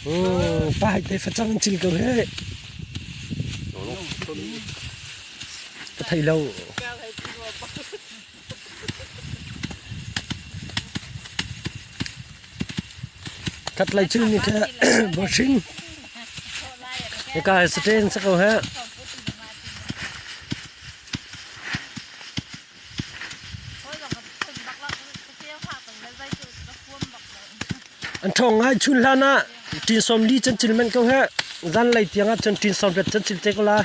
Pa te facang an cil ko he. Ka thei lo. Khat lei cil mi kha bawhring. Hika hi saṭen si ko he. An ṭhawng ngai chun hlan ah ṭin sawm li can cil manh ko he. Zanlei tiang ah cun ṭin sawm riat can cil te ko la.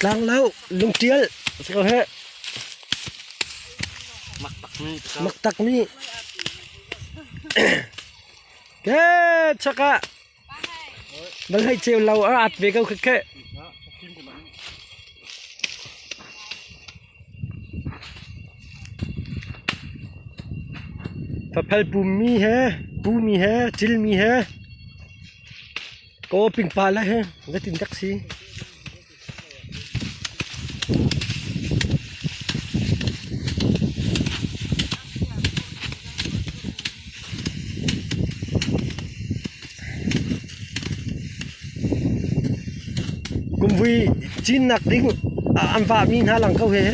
Tlanglo lungṭial si ko heh. Mak takmi. Ke chak ah bal hei ceu lo a at ve ko khe. Faphal pummi he pumi he cilmi he Kaw pingpa le he zeitin dak si? Kumvui cinnak ding an vahmi hna lang ko he.